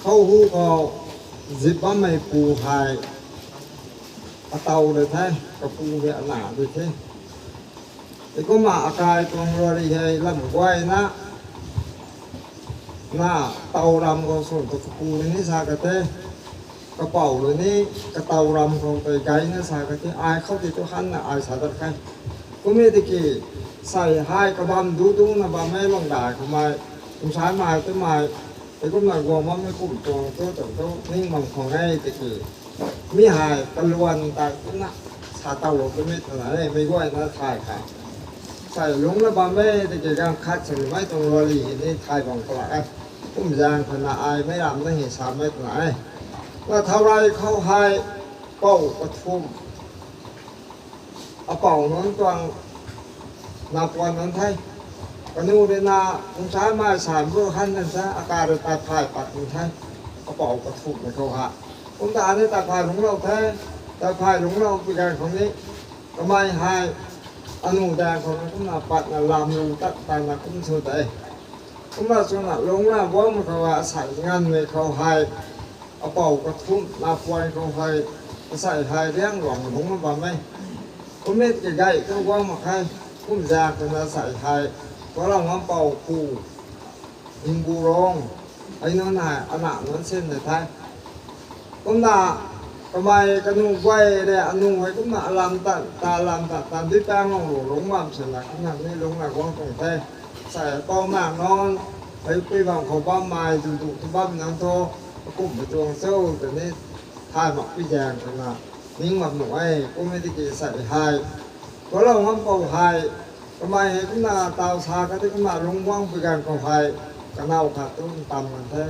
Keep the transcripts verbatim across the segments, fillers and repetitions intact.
เขาฮู้ก็จิบว่าไม่ปูหาย เอาเตาเลยแท้ กระปูเนี่ยหนาเลยแท้ แต่ก็มาอากายตรงรอรีให้ลำกล้วยนะ หน้าเตาดำก็ส่วนตัวกระปูเลยนี่สากะเต้ กระเป๋าเลยนี่กระเตาดำของตัวไก่เนี่ยสากะเต้ อายเข้าติดตัวหันนะ อายสาตัดไก่ ก็มีตะกี้ใส่ให้กระบำดูดูนะ บำไม่ลงด่าเขาไม่ สงสารมาตัวไม่ แต่ก็หน่อยกลัวมันไม่กลุ่มตัวตัวตัวตัวนิ่งมังของไอ้ตะกี้ มีหายกระลวนตายนะ สาเตาก็ไม่เท่าไหร่ ไม่ไหวนะ ถ่ายค่ะ ใส่ลงแล้วบำไม่ตะกี้กางคัดใส่ไว้ตรงรอรีนี่ ถ่ายบางกลา อุ้มยางพนาอายไม่ลำนะ เหตุสามไม่เท่าไหร่ ว่าเท่าไรเขาให้เป้ากระทุ่ม เอาเป่านั้นตัง นาปวนนั้นไทย กะนูเดนา องศามาสามเบอร์หันนั่นซะ อากาศตาถ่ายปัดมันไทย กระเป๋ากระทุกในเขาหะ ผมตาในตาถ่ายหลงเราแท้ ตาถ่ายหลงเราปีการของนี้ ก็ไม่ให้ อนุแดงของนั้นก็มาปัดนะ ลามลูตัดตานะคุ้มสุดเลย ก็มาสนะหลงหน้าว่ามันเขาว่าใส่งานในเขาให้ เอาเป่ากระทุ่ม นาปวนเขาให้ ใส่ให้เลี้ยงหลวงหลงมันบ่ไหม ก็เม็ดใหญ่ๆ ก็ว่ามาให้ คุ้มยากก็มาใส่ให้ เพราะเรามาเป่าคู่ ยิงบูรอง ไอ้นั่นน่ะ อันนั้นนั้นเส้นในไทย ก็น่ะ ก็ไม่กระนุ่งไว้เลย อนุให้ก็มาลำตัด ตาลำตัด ตามที่แป้งลงหลวงหลวงมั่มเสร็จแล้ว ก็นั่นนี่ลงหน้าของตรงไทย ใส่เป้ามากนอน ไปไปบางเขาบ้ามไม้ดุดุที่บ้านน้ำโท กลุ่มไปตวงเจ้า แต่นี่ถ่ายหมักพี่แดงกันนะ นิ่งหมักหมูไอ้ ก็ไม่ได้เกใส่ให้ เพราะเราห้องเป่าให้ ก็ไม่ให้ก็น่าตาวสาก็ได้ก็มาลงว่างไปกันเขาให้ ก็เน่าขาดต้นตำกันแท้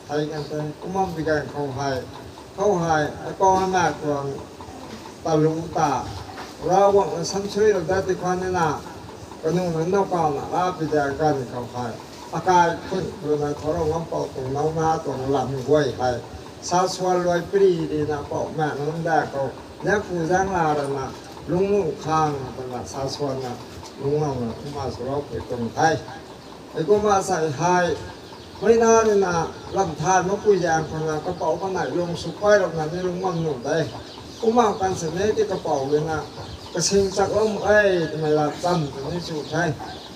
ไทยกันแท้ ก็มั่งไปกันเขาให้ เขาให้ ไอ้ปอแม่กวาง ตาลูตา เราหวังว่าซ้ำช่วยเราได้ติดพันนี่นะ ก็นุ่งนั้นนอกกองนะ ลาไปแดงกันเขาให้ อากาศขึ้น เพื่อในทรวงเป่าตรงเนาหน้าตรงลำห้วยให้ สาวสวนรวยปรีดีนะ เป่าแม่น้องแดงเขา แล้วผู้ย่างลาดนะ ลุงหมู่ข้างนะ เป็นละสาวสวนนะ ลุงเอานะ มาสรบไปตรงไทย ไอ้ก็มาใส่ให้ ไม่นานนี่นะ ลำธารมาปุยยางคนละ กระเป๋าก็ไหนลงสุกไว้หรอกนะ นี่ลงมั่งหนุนได้ กูมากันเสน่ห์ที่กระเป๋าเลยนะ กระเซ็งสักล้มเอ้ย ทำไมละจำแต่ไม่สูดใช่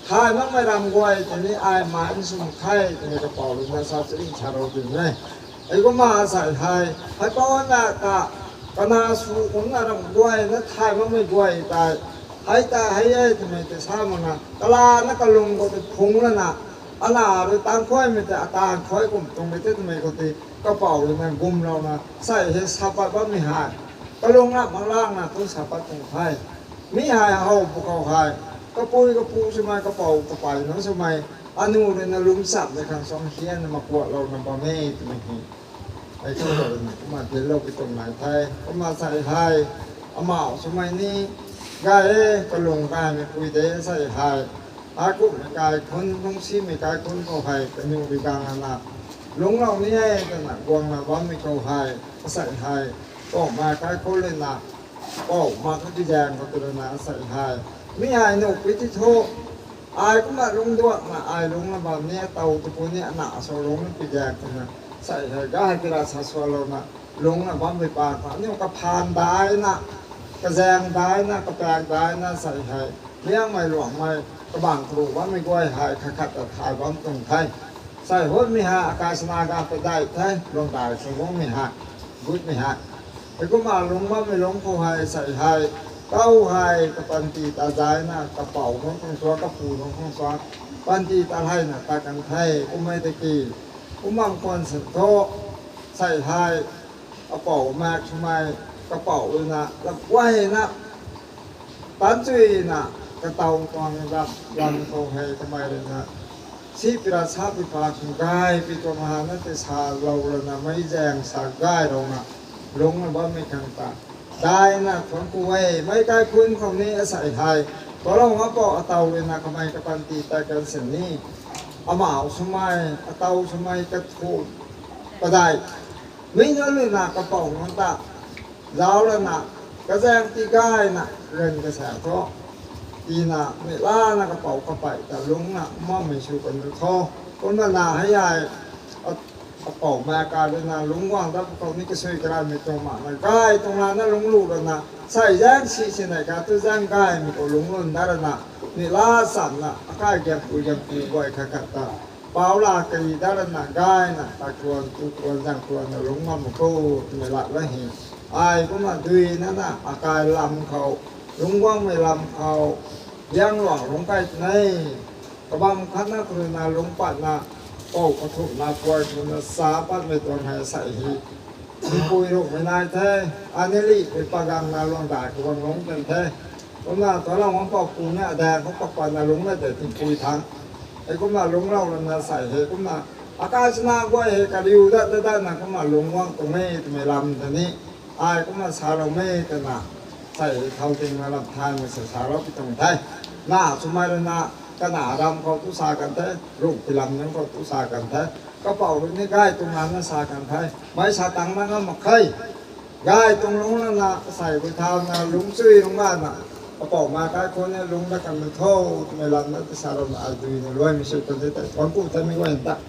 ถ่ายมันไม่รำกวย แต่นี่อายหมายมันสุนไข่ ทำไมกระเป๋าเลยนะ ซาจะอินชาเราถึงไง ไอ้ก็มาใส่ให้ ให้ป้อนละกะ กะนาสูของนารำกวยนะ ถ่ายมันไม่กวยตาย ให้ตายให้เอ้ย ทำไมแต่ซ้ามันนะ กะลานะกะลงก็จะพุงแล้วนะ อันน่ะ โดยตามค่อยมันจะตามค่อยกลุ่มตรงไปเต้นทำไมก็ตี กระเป๋าเลยนะ กุมเรานะ ใส่ให้สะบัดว่าไม่หาย กะลงละมังล่างนะ ต้องสะบัดตรงไทย มีหายเฮาพวกเขาหาย กระปุยกระปูใช่ไหม กระเป๋ากระไปเนาะใช่ไหม อนุเลยนะ ลุมสับในครั้งสองเทียนนะ มากวาดเรานะ บ่แม่ทำไมเห็น ไอ้เจ้าเราเนี่ย มาเห็นเราไปตรงไหนไทย ก็มาใส่ไทย เอามาเอาสมัยนี้ กายเอ้ย กะลงกายไม่ปุยเด้ใส่ไทย อากุไม่กายคน ลงซีไม่กายคนเขาไทย กะอยู่ไปกลางอันน่ะ ลงเรานี่ไอ้ตะหนักวงนะ ว่าไม่เขาไทย ก็ใส่ไทย ก็ออกมากายคนเลยนะ ก็ออกมาก็จะแยงเขาตัวนะ ใส่ไทย ไม่หายหนุกไปที่โทษ อายก็มาลงดวกนะ อายลงนะ บางเนี้ยเตาตะปูเนี้ยหนาโซลงมันไปแยงกันนะ ใส่ไทยก็ให้กีฬาสาสวรเรานะ ลงนะ บ้านไปปานปานนี่มันก็ผ่านได้นะ กระแจงได้นะ กระแปงได้นะ ใส่ไทย เลี้ยงไม่หลวงไม่ กระบางครูว่าไม่กล้วยหาย ขัดขัดแต่ถ่ายบ้านตรงไทย ใส่หดไม่หา อากาศนาการไปได้ไทย ลงตายสมองไม่หา บุญไม่หา ไอ้ก็มาลงบ้านไม่ลงเขาไฮใส่ไฮ เก้าไฮ กระปันตีตาซ้ายนะ กระเป๋าของของตัว กระปูของของตัว ปันตีตาไทยนะ ตากันไทย ก็ไม่ตะกี้ ก็มังกรสันโท ใส่ไฮ กระเป๋าแม็กทำไม กระเป๋าเลยนะ แล้วไหวนะ ตันจุยนะ กระเตาตองรับ วันเขาไฮทำไมเลยนะ สิปิราชาปิภาคงกาย ปิตัวมหานัตติสาเราเลยนะ ไม่แจงสากได้เรานะ ลงนะว่าไม่คังตา ได้นะ ของกูเว้ย ไม่ใกล้คุณเขานี่อาศัยไทย ก็ลองมาบอกเอาเตาเลยนะ ทำไมกระปันตีแต่กันเสียนี่ เอามาเอาสมัย เอาเตาสมัยกระถูกก็ได้ ไม่เงินเลยนะ กระเป๋ามันตะ ยาวแล้วนะ กระแจงตีก้ายนะ เงินกระแสเทาะ ตีนะ ไม่ล่านะ กระเป๋ากระไปแต่ลุงนะ มอบไม่ชูกันเลยทอ คนมานาให้ยาย เอา အပေါက်မဲကါလၢနၤ လူင်းကွၢ်တၢ်ပကီၢ်မ့ၢ်ကဆှၢကရၢမ့ၢ်တမၤနၤ ဂါၢ်တုၤလၢနၤလူင်းလူၤလၢနၤ စၢ်ယၢ်ဆံးဆံးန့ၣ် ကါတုၤစၢ်ဂါၢ်မ့ၢ်ကလူင်းလူၤနၤရနၤ မ့ၢ်လၢစၢ်နၤ အခါယံၤပူၤယံၤပူၤဝဲခါခါတၢ် ပာ်လၢကယံၤတၢ်ရနၤ ဂါၢ်နၤ တၢ်ကျိၤတူကျိၤစၢ်ကျိၤနၤ လူင်းမၤမကိၢ် မ့ၢ်လၢလၢဟ့ၣ် အါအံၤကမၤဒုးနၤနၤ အကါလၢမုၢ်ခီ လူင်းကွၢ်မ့ၢ်လၢမုၢ်ခီ ယၢ်လွၤလူင်းကါအံၤတန့ၣ် ကဘၣ်မုၢ်ခါနၢ်ခရံာ်နၤလူင်းပာ်နၤ ပှၤကထိးနၤပှၤကထိးနၤစါပာ်မ့ၢ်တွၤဟဲစးဟံး မ့ၢ်ပူၤယိာ်မ့ၢ်နၤထဲ အန့ၣ်လံ မ့ၢ်ပှၤဂၤနၤလွံၢ်ဂၤ ကဝၤလူင်းကဲထဲ ကမၤတွၤလီၤဝဲပှၤပူၤန့ၣ် အဒဲကပှၤပှၤနၤလူင်းမ့ၢ်ဒဲး တံၤပူၤထါ အဲကမၤလူင်းလီၤလၢနၤစးဟံး ကမၤ အကါစနၢ်ကွၢ်ဟံး ကဒုးဒၣ်တဒၣ်နၤ ကမၤလူင်းဝဲတမ့ၢ် တမ့ၢ်လၢမတနံၣ် အါကမၤစါလီၤမ့ၢ်တနၤ စးဟံးထီၣ်တ့ၢ်မၤလီၤထါ မ့ၢ်စးစါလီၤပတံၤထဲ နၤဆူမဲာ်လၢနၤ ကနၣ်အရၢၢ်ခီတူၢ်စါကဲထဲ လူၢ်ဖံးလီမုၢ်ခီတူၢ်စါကဲထဲ ကပာ်ဝဲန့ၣ် ဂါၢ်တုၤမၤနၤစါကဲထဲ မၤစါတၢ်မၤနၤမၤခဲ ဂါၢ်တုၤလူင်းလၢနၤ ကစၢ်ယွၤပထါနၤ လူင်းစုၢ်ယလူင်းဘၣ်နၤ ကပာ်မၤကါခိၣ်န့ၣ် လူင်းလၢကမုၢ်ထီၣ် တမ့ၢ်လၢနၤတစးလီၤနၤ အဒုးန့ၣ် လွဲမ့ၢ်စ့ၢ်ကီးတၢ် ပှၤကူၣ်ထဲမ့ၢ်ဝဲတၢ်